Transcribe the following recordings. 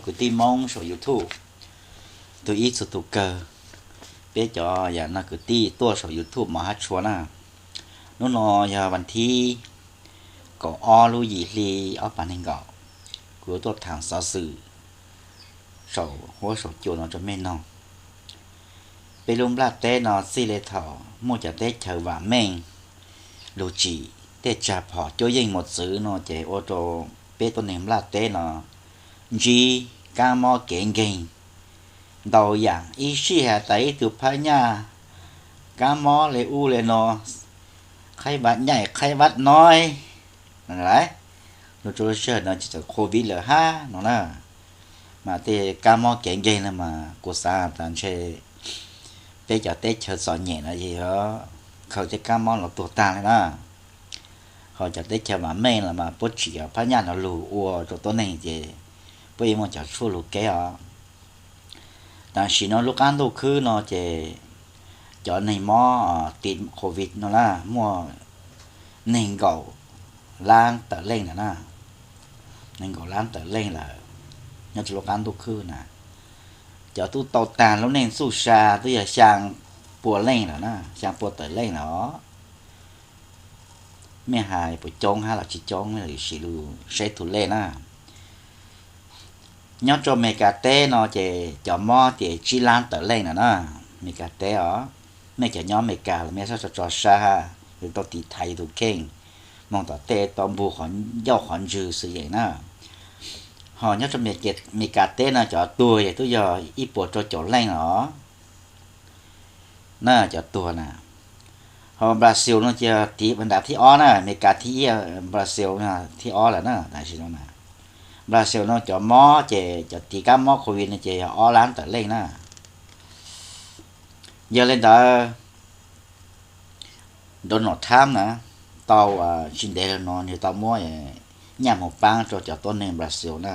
Kwv tij Hmoob saum YouTube, tus ib txhua tus kawg, peb cov yam no kwv tij tuaj saum YouTube mov hab tshua na. Hnub no yog vas thib kaum ob lub yim hli ob phav nees nkaum, kuv yuav tuaj thaam xov xwm saum huab saum cua no rau mej noog. Peb lub nplaj teb no txij le thaum muaj cov teb chaws vam meej, lug tsim tej tsag phom cuab yeej mos txwv no ces ua rau peb tuab neeg nplaj teb no ntsib kaab mob kev nkeeg ntau yaam, ib sij has tas ib tug phab nyaj kaab mob le ub le no, qhaib vaj nyaij qhaib vaj noib, lug rua lub sij hawm no tsis txawm covid lawm hab no na. Mas tej kaab mob kev nkeeg no mas kuv xaav tas ntshe peb cov teb chaws txom nyem no yog khaws tej kaab mob no tuag taag le na. Ho cov teb chaws vam meej los mas puab tsim phab nyaj no lug ua rau tuab neeg ces puab yeej muaj cov tshuaj lug kev os. Tam sim no lub qaab ntuj khwb no ces cov neeg mob tim covid no na muaj neeg nkaum laab tawm leej lawm na. Neeg nkaum laab tawm leej lawm nyob rau lub qaab ntuj khwb na. Cov tub tau taag lub neej txuj sa twb yog xyaa pua leej lawm na, xyaa pua tawm leej lawm os. Mej has puas coob hab los tsis coob, mej sim lug saib tug lej na. Nyob rau Amelikas teb no ces cov mob ces tsib laab tawm leej lawm na. Amelikas teb os, mej cov nyob Amelikas los mej sab tso tso sab hab, yus tau tiv thaiv yus tus kheej, moog tom tej tau npug qhov ncauj qhov ntswg xwb yeem na. Ho nyob rau Amelikas teb no cov tuag ces twb yog ib puas rau caum leej os. Na cov tuag na. Ho Brazil no ces tiv ntav thib ob na, Amelikas thib ib, Brazil thib ob lawm na tam sim no na. Brazil no cov mob ces cov tiv kaab mob covid no ces yog ob laab tawm leej na. Yog le ntawd, Donald Trump na, tau tsis ntev lawm no nwg tau muab nyaj moog paab rau cov tuab neeg Brazil na.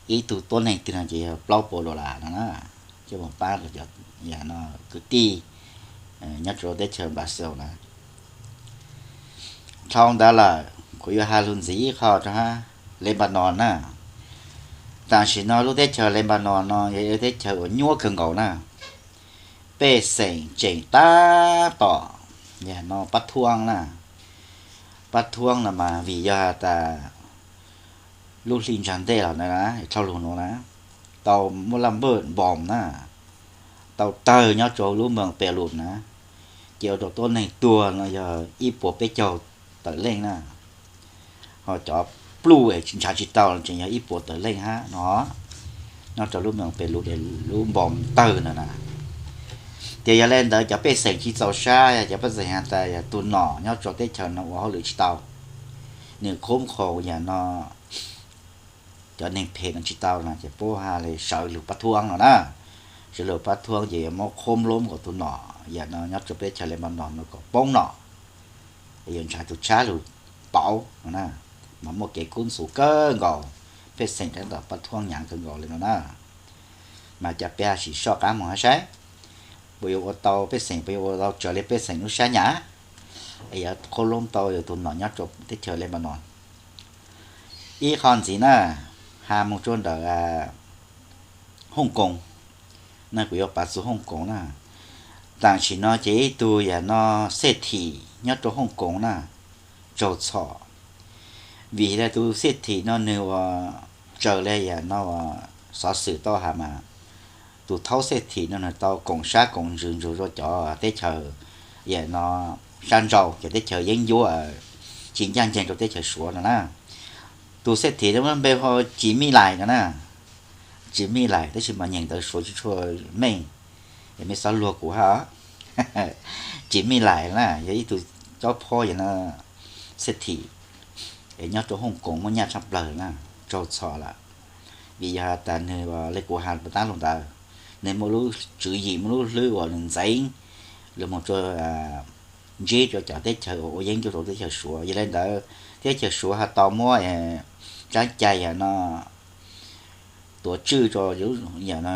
Ib tug tuab neeg twg no ces yog plaub puas dollar no na, coj moog paab rau cov kwv tij nyob rau teb chaws Brazil na. Dhau ntawd lawm kuv yuav has lug ntxiv ib qho rau hab Lebanon na. Tam sim no lub teb chaws Lebanon no yog ib lub teb chaws uas nyuaj kawg nkaus na. Pej xeem tseem tab tom yam no pab thuab na, pab thuab no mas vim yog has tas lub hli ntsag ntej los na, dhau lug nuav na, tau muaj laj npawj npoos na, tau tawg nyob rau lub moos Beirut na, ces ua rau tuab neeg tuag no yog ib puas peb caug tawm leej na. Ho cov pluj es nrhav tsis tau tseem yog ib puas tawm leej hab no, nyob rau lub moos Beirut es lub npoos tawg ntawd na. Ces yog le ntawd cov pej xeem tsis txaus sab, cov pej xeem has tas yog tug nom nyob rau teb chaws no ua hauj lwm tsis tau, nws khoob khaus yam no cov neeg phem no tsis tau no ces puab has le sawv lug pab thuab no na. Sawv lug pab thuab ces yuav muab khoob loob kom tug nom yam no nyob rau peb chaw Lebanon no kom poob nom, yuav nrhav tug tshab lug pauv no na. Mas muaj kev kub ntxuv kawg nkaus, pej xeem tab tom pab thuab nyaav kawg nkaus le no na. Mas cas peb sim soj qaab moog hab saib, puas yuav ua tau pej xeem, puas yuav ua tau raws le pej xeem lub sab nyam, es yuav khoob loob tau yog tug nom nyob rau teb chaws Lebanon. Ib qho ntxiv na, has moog rua ntawm Hooj Koos na, kuv yuav pav txug Hooj Koos na. Tam sim no ces ib tug yam no xej thim nyob rau Hooj Koos na, raug txhom. Vim le tus xej thim no nwg ua raws le yam no xov xwm tau has mas, tus thaub xej thim no nwg tau koom sab koom ntsws nrug rua cov teb chaws yam no sab nrau, cov teb chaws yeeb ncuab tsis ncaaj nceeg rua teb chaws Suav no na. Tus xej thim no muab npe hu Tsis Mij Lais no na. Tsis Mij Lais, tab sis mas nyeem ntawv Suav tsis tshua meej, es mej xob luag kuv hab. Tsis Mij Lais na yog ib tug caub phob yam no xej thim, es nyob rau Hooj Koos muaj nyaj tshaj plawg na, raug txhom lawm. Vim yog has tas nwg le kuv has puas tab lug ntawd, nwg muaj lub tswv yim, muaj lub hlwb uas nwg ntxeev lug moog rua ntsib rua cov teb chaws uas ua yeeb ncuab rua teb chaws Suav. Yog le ntawd, teb chaws Suav has tau muab tsaab cai yam no tuav tswj rua yam no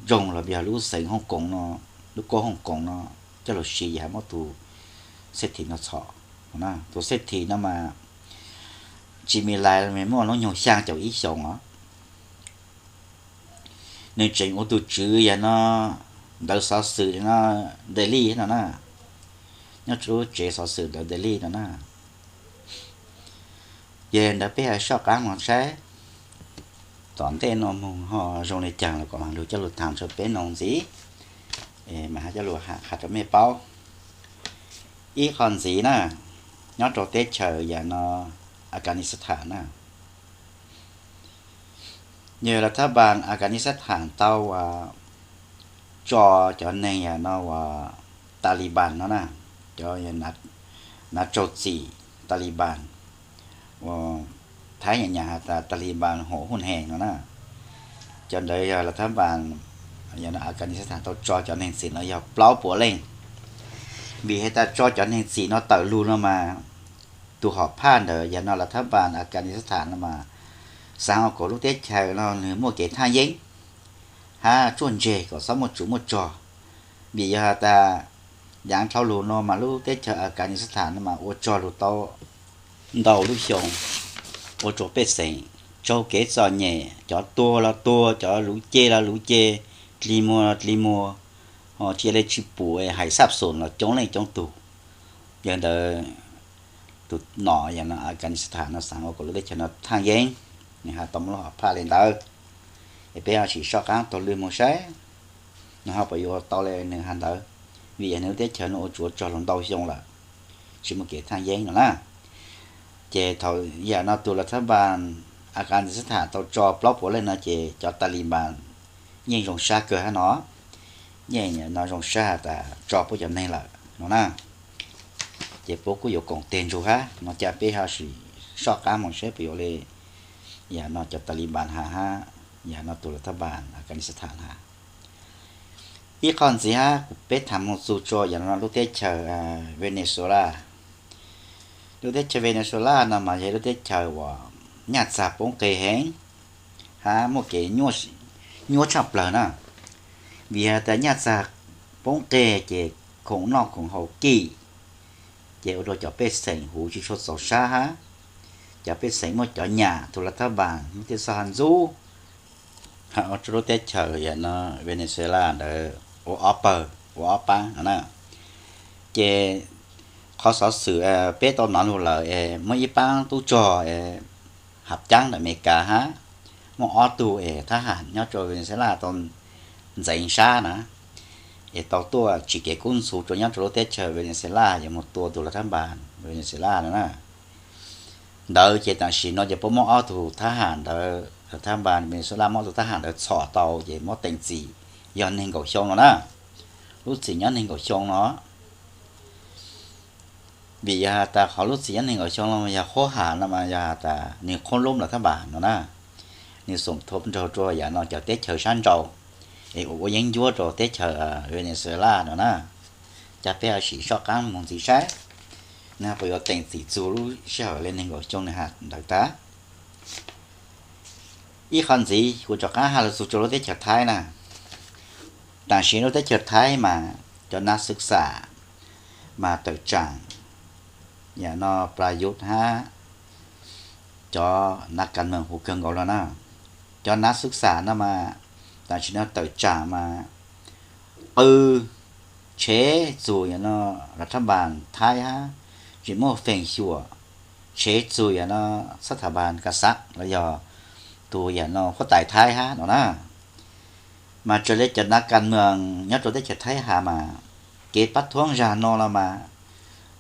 nroog los yog lub xeev Hooj Koos no, lub koob Hooj Koos no coj lug siv, yog has muab tus xej thim no txhom. Tus xej thim no mas Tsis Mij Lais muaj hnub nyoog xyaa caum ib xyoos os. nws tseem ua tus tswv yog no ntawv xov xwm no Delhi no na, nyob rau lub tsev xov xwm ntawd Delhi no na. Ces ntawd peb ho soj qab mus saib tom ntej no mus ho zoo li cas los kom mam lug coj lug tham rau peb noog ntxiv, mas ho coj lug qha rau mej paub. Ib qho ntxiv na, nyob rau teb chaws yam no Afghanistan na, yog las thab npas Afghanistan tau ua tso cov neeg yam no uas Taliban no na, cov nav raug txim Taliban, uas Thaib nyam nyam has tas Taliban hum huj hees no na. Cov ntawd yog las thab npas yam no Afghanistan tau tso cov neeg txim no yog plaub puas leej. Vim has tas tso cov neeg txim no tawm lug no mas tus hom phaj ntawd yam no las thab npas Afghanistan no mas xaav ua kom lub teb chaws no nws muaj kev thaj yeeb hab tsuaj ntseg kom txhob muaj tsuv muaj rog. Vim yog has tas yaav dhau lug no mas lub teb chaws Afghanistan no mas ua rog lug tau ntau lub xyoo, ua rua pej xeem raug kev txom nyem, cov tuag los tuag, cov luv ce los luv ce, dlig muag los dlig muag, ho tsis le tsis pum, hais xab xum los coob leej coob tug. Yog ntawd tus nom yam no Afghanistan no xaav ua kom lub teb chaws no thaj yeeb, nws ho tau muaj lub hom phaj le ntawd. Es peb ho sim soj qaab taug lw moog saib nws ho puas yuav tau le nws has ntawd, vim yog nws lub teb chaws no ua tsuav rog lug ntau xyoo lawm, tsis muaj kev thaj yeeb no na. Ces thaum yam no tus las thab npas Afghanistan tau tso plaub puas leej no ces cov Taliban yeej zoo sab kawg hab no, yeej no zoo sab has tas tso puab cov neeg lawm no na. Ces puab kuj yuav koom teg ntsug hab no, ca peb ho sim soj qaab moog saib puas yuav le yam no cov Taliban has hab yam no tus las thab npas Afghanistan has. Ib qho ntxiv hab kuv peb thaam moog txug rua yam no lub teb chaws Venezuela. Lub teb chaws Venezuela no mas yog lub teb chaws uas nyaj txag poob qe heev hab muaj kev nyuaj tshaj plawg na. Vim has tas nyaj txag poob qe ces khoom noj khoom haus kim, ces ua rua cov pej xeem huv tsis tshua txaus sab hab. Cov pej xeem muaj cov nyam tus las thab npas muaj tej txoj hab ntxub, ua rua lub teb chaws yam no Venezuela ntawd ua ob pawg ua ob paab no na. Ces qhov xov xwm peb tau nov lug lawm es muaj ib paab tub rog hab caab ntawm Amelikas hab, muaj ob tug es thab ham nyob rua Venezuela tau ntxeev sab na, es tau tuaj tsim kev kub ntxhuv rua nyob rua lub teb chaws Venezuela yuav moog tua tus las thab npas Venezuela no na. Ntawd ces tam sim no ces puab muab ob tug thab ham ntawd, las thab npas Venezuela muab ob tug thab ham ntawd txhom tau ces muab teem txim yog neeg nkaum xyoo no na. Lub txim nyob neeg nkaum xyoo no. Vim yog has tas qhov lub txim nyob neeg nkaum xyoo no yog qhuab ham no mas yog has tas nws qhuab lub las thab npas no na, nws xoom thuam nraug rua yam no cov teb chaws sab nraud es ua ua yeeb ncuab rua teb chaws Venezuela no na. Ca peb ho sim soj qaab moog ntxiv saib nws puas yuav teem txim txug lub sij hawm le neeg nkaum xyoo nws has ntawd tag. Ib qho ntxiv kuv rov qaab has lug txug rua lub teb chaws Thaib na. Tam sim lub teb chaws Thaib mas cov nav xwv xam mas tawm tsaam yam no Prayuth hab cov nav kas meem huv kawg nkaus lug na. Cov nav xwv xam no mas tam sim no tawm tsaam mas qw tshev txug yam no las thab npas Thaib hab, tsis muaj feem xyuam tshev txug yam no xab thas npas Kaxas los yog tus yam no huab tais Thaib hab no na. Mas raws le cov nav kas meem nyob rua teb chaws Thaib has mas kev pab thuab zag no los mas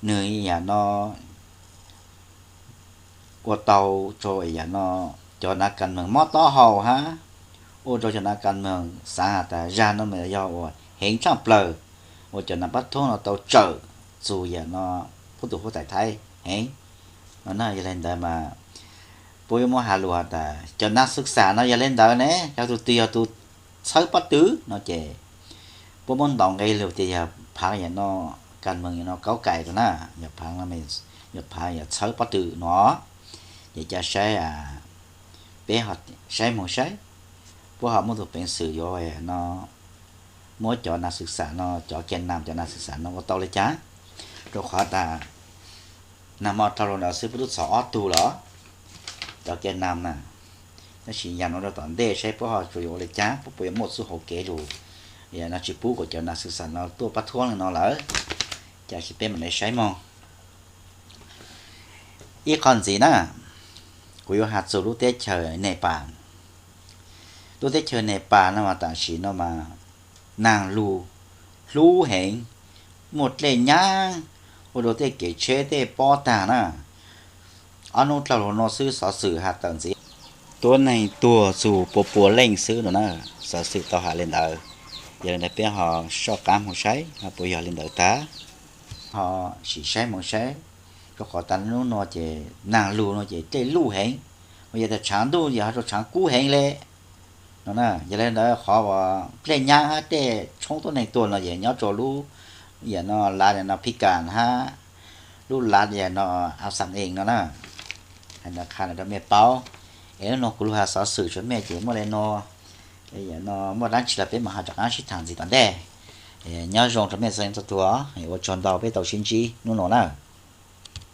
nws yam no ua tau rua yam no cov nav kas meem mob taub hau hab, ua rua cov nav kas meem xaav has tas zag no mas yog uas heev tshaj plawg, ua cov nav pab thuab no tau tsawm txug yam no puab tus huab tais Thaib heev no na. Yog le ntawd mas puab yuav muab has lug has tas cov nav xwv xam no yog le ntawd ne, yog tus twg yog tus txhawb pob tw no ces puab muab ntaus nqe lug tias yog phaav yam no kas meem yam no kaub kais rua na, yog phaav, yog phaav yog txhawb pob tw no. Ces ca saib, peb ho saib moog saib puab ho muaj tus peev xwm yuav no muab cov nav xwv xam no, cov kiag nam cov nav xwv xam no ua tau le caag. Rua qhov tas nag hmo dhau lug ntawd xwb puab tub txhom ob tug los, cov kiag nam na, Tab sis yam no rau tom ntej saib puab ho tsuas yuav ua li cas, puab puas yuav muaj txuj hauv kev lug. Yam no tsis pub kuas cov nas xwm xam no tuaj pab thuab li no lawm, cas sis peb mam li saib mog. Ib qho ntxiv na, kuv yuav has txug lub teb chaws Nepas. Lub teb chaws Nepas no mas tam sim no mas naag lug hlub heev, muaj dlej nyaab, ua rau tej kev tsheb tej pob tag na. Ob nub dlhau lug no xwb xov xwm has tawm ntxiv, tuab neeg tuag txug pua pua leej xwb no na. Xov xwm tau has li ntawd, yog li ntawd peb ho soj qaab moog saib ho puas yog li ntawd tag, ho sim saib moog saib, rau qhov tas nub no ces naag lug no ces dlej luj heev, mas yog tas tshaav ntuj yog ho rau tshaav kub heev le no na. Yog li ntawd qhov uas dlej nyaab hab dlej tshoob tuab neeg tuag no ces nyob rau lub yam no lav no Phikas hab lub lav yam no Assam Inn no na. Hais no qha no rau mej paub. Es lub no kuv lug has xov xwm rua mej ces muaj le no, yam no muaj dlaab tsi los peb mam ho rov qaab sib thaam ntxiv tom ntej. Nyob zoo rau mej txhua leej txhua tug, ua tsaug ntau peb tau sib ntsib nub no na.